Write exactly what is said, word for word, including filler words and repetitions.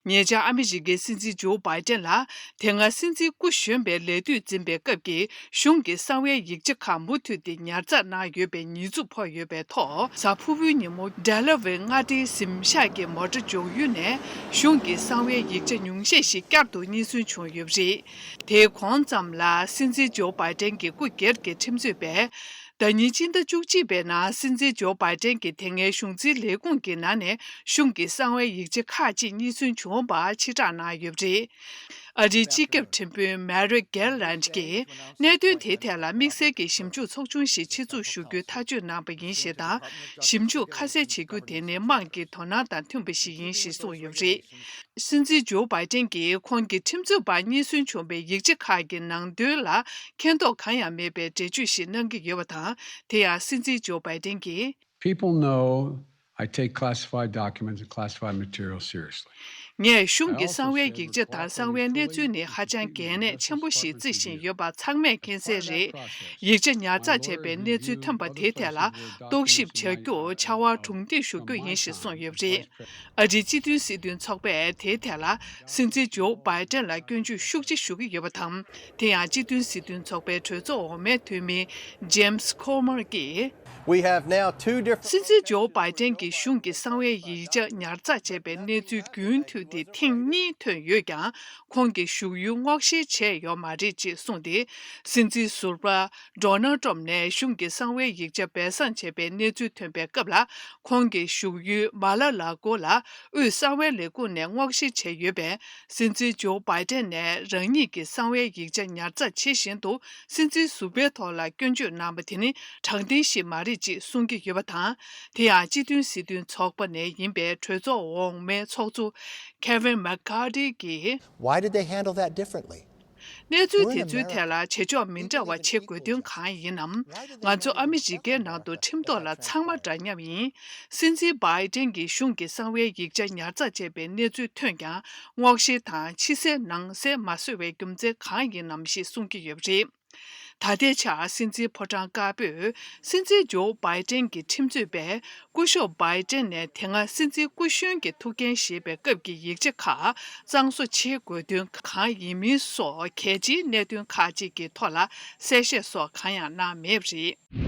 ཉེ་ཆར་ཨ་མི་རི་ཀའི་སྲིད་འཛིན་ཇོ་བྷའི་ཏན་ལ་དེ་སྔ་སྲིད་འཛིན་སྐུ་གཞོན་པའི་ལས་དུས་འཛིན་པའི་སྐབས་ཀྱི་གཞུང་གི་གསང་བའི་ཡིག་ཆ་ཁག་མུ་མཐུད་དེ་ཉར་ཚགས་གནང་ཡོད་པའི་ཉེས་འཛུགས་ཕོག་ཡོད་པའི་ཐོག་གཟའ་ཕུར་བུའི་ཉིན་མོ་ཌེ་ལ་ཝེ་མངའ་སྡེའི་གཟིམ་ཤག་གི་མོ་ཊ་འཇོག་ཡུལ་ནས་གཞུང་གི་གསང་བའི་ཡིག་ཆ་ཉུང་ཤས་ཤིག་བསྐྱར་དུ་རྙེད་སོན་བྱུང་ཡོད་པ་རེད། དེའི་གོང་ཙམ་ལ་སྲིད་འཛིན་ཇོ་བྷའི་ཏན་གྱི་སྐུ་སྒེར་གྱི་ཁྲིམས་རྩོད་པས། ཟླ་ཉིན་སྤྱི་ཟླ་བཅུ་གཅིག་པའི་ནང་སྲིད་འཛིན་ཇོ་བྷའི་ཏན་གྱི་དེ་སྔའི་གཞུང་འཛིན་ལས་ཁུངས་ཀྱི་ནང་ནས་གཞུང་གི་གསང་བའི་ཡིག་ཆ་ཁག་ཅིག་རྙེད་སོན་བྱུང་བ་ཕྱིར་བསྒྲགས་གནང་ཡོད་པ་རེད། ཨ་རིའི་སྤྱི་ཁྱབ་ཁྲིམས་དཔོན་མེ་རི་ཀེར་ལན་གྱིས་གནད་དོན་དེའི་ཐད་ལ་དམིགས་བསལ་གྱི་ཞིབ་འཇུག་ཚོགས་ཆུང་ཞིག་ཆེད་འཛུགས་ཞུ་རྒྱུའི་ཐག་གཅོད་གནང་པ་ཡིན་ཞེས་དང་། ཞིབ་འཇུག་ཁ་གསལ་བྱེད་རྒྱུ་དེ་ནི་དམངས་ཀྱི་དོ་སྣང་དང་མཐུན་པ་ཞིག་ཡིན་ཞེས་གསུངས་ཡོད་པ་རེད། སྲིད་འཛིན་ཇོ་བྷའི་ཏན་གྱིས་ཁོང་གི་ཁྲིམས་རྩོད་པར་རྙེད་སོན་བྱུང་བའི་ཡིག་ཆ་ཁག་གི་ནང་དོན་ལ་མཁྱེན་རྟོགས་གང་ཡང་མེད་པའི་འགྲེལ་བརྗོད་ཞིག་གནང་གི་ཡོད་པ་དང་། དེ་ཡང་སྲིད་འཛིན་ཇོ་བྷའི་ཏན་གྱིས། People know I take classified documents and classified materials seriously. ངས་གཞུང་གི་གསང་བའི་ཡིག་ཆ་དང་གསང་བའི་གནས་ཚུལ་ནི་ཧ་ཅང་གལ་གནད་ཆེན་པོ་ཞིག་བརྩི་བཞིན་ཡོད་པ་ཚང་མས་མཁྱེན་གསལ་རེད། ཡིག་ཆ་ཉར་ཚགས་བྱས་པའི་གནས་ཚུལ་ཐོན་པ་དེའི་ཐད་ལ་རྟོག་ཞིབ་བྱ་རྒྱུར་ཕྱར་བ་གྲུ་འདེགས་ཞུ་རྒྱུ་ཡིན་ཞེས་གསུངས་ཡོད་པ་རེད། ཨ་རིའི་སྤྱི་མཐུན་སྲིད་དོན་ཚོགས་པས་དེའི་ཐད་ལ་སྲིད་འཛིན་ཇོ་བྷའི་ཏན་ལ་སྐྱོན་བརྗོད་ཤུགས་ཆེ་ཞུ་གི་ཡོད་པ་དང་། དེ་ཡང་སྤྱི་མཐུན་སྲིད་དོན་ཚོགས་པའི་གྲོས་ཚོགས་འོག་མའི་འཐུས་མི་James Comer གྱིས། We have now two different སྲིད་འཛིན་ཇོ་བྷའི་ཏན་གྱིས་གཞུང་གི་གསང་བའི་ཡིག་ཆ་ཉར་ཚགས་བྱས་པའི་གནས་ཚུལ་རྒྱུན་མཐུད་དེ་ཐེངས་གཉིས་ཐོན་ཡོད་ཀྱང་། ཁོང་གིས་བཞུགས་ཡུལ་སྔོག་བཤེར་བྱས་ཡོད་མ་རེད་ཅེས་གསུངས་ཏེ། སྲིད་འཛིན་ཟུར་པ་Donald Trump ནས་གཞུང་གི་གསང་བའི་ཡིག་ཆ་སྦས་གསང་བྱས་པའི་གནས་ཚུལ་ཐོན་པའི་སྐབས་ལ། ཁོང་གི་བཞུགས་ཡུལ་མ་ལ་ལ་གོ་ལ་དབུས་གསང་བའི་ལས་ཁུངས་ནས་སྔོག་བཤེར་བྱས་ཡོད་པས། སྲིད་འཛིན་ཇོ་བྷའི་ཏན་ནས་རང་ཉིད་ཀྱི་གསང་བའི་ཡིག་ཆ་ཉར་ཚགས་བྱེད་བཞིན་དུ་སྲིད་འཛིན་ཟུར་པའི་ཐོག་ལ་སྐྱོན་བརྗོད་གནང་བ་དེ་ནི་དྲང་བདེན་ཞིག་མ་རེད་ཅེས་གསུང་གི་ཡོད་པ་དང་། དེ་ཡང་སྤྱི་མཐུན་སྲིད་དོན་ཚོགས་པ་ནས་ཡིན་པའི་གྲོས་ཚོགས་འོག་མའི་ཚོགས་གཙོ་Kevin McCarthy གྱིས། Why did they handle that differently? གནས་ཚུལ་དེ་ཚོའི་ཐད་ལ་བྱེད་ཕྱོགས་མི་འདྲ་བ་བྱེད་དགོས་དོན་གང་ཡིན་ནམ། ང་ཚོ་ཨ་མི་རི་ཀའི་ནང་དུ་ཁྲིམས་ཐོག་ལ་ཚང་མ་འདྲ་མཉམ་ཡིན། སྲིད་འཛིན་བྷའི་ཏན་གྱིས་གཞུང་གི་གསང་བའི་ཡིག་ཆ་ཉར་ཚགས་བྱས་པའི་གནས་ཚུལ་ཐོན་ཀྱང་། སྔོག་བཤེར་དང་ཕྱི་གསལ་ནང་གསལ་མ་བཟོས་པའི་རྒྱུ་མཚན་གང་ཡིན་ནམ་ཞེས་གསུང་གི་ཡོད་པ་རེད། ད་ལྟའི་ཆར་སྲིད་འཛིན་ཕོ་བྲང་དཀར་པོས་སྲིད་འཛིན་ཇོ་བྷའི་ཏན་གྱི་ཁྲིམས་རྩོད་པས། སྐུ་ཞབས་བྷའི་ཏན་ནས་དེ་སྔ་སྲིད་འཛིན་སྐུ་གཞོན་གྱི་ཐུགས་འགན་བཞེས་པའི་སྐབས་ཀྱི་ཡིག་ཆ་ཁག་གཙང་བཟོ་བྱེད་དགོས་དོན་གང་ཡིན་མིན་སོགས་གལ་ཆེའི་གནད་དོན་ཁག་ཅིག་གི་ཐོག་ལ་གསལ་བཤད་སོགས་གང་ཡང་གནང་མེད་པ་རེད།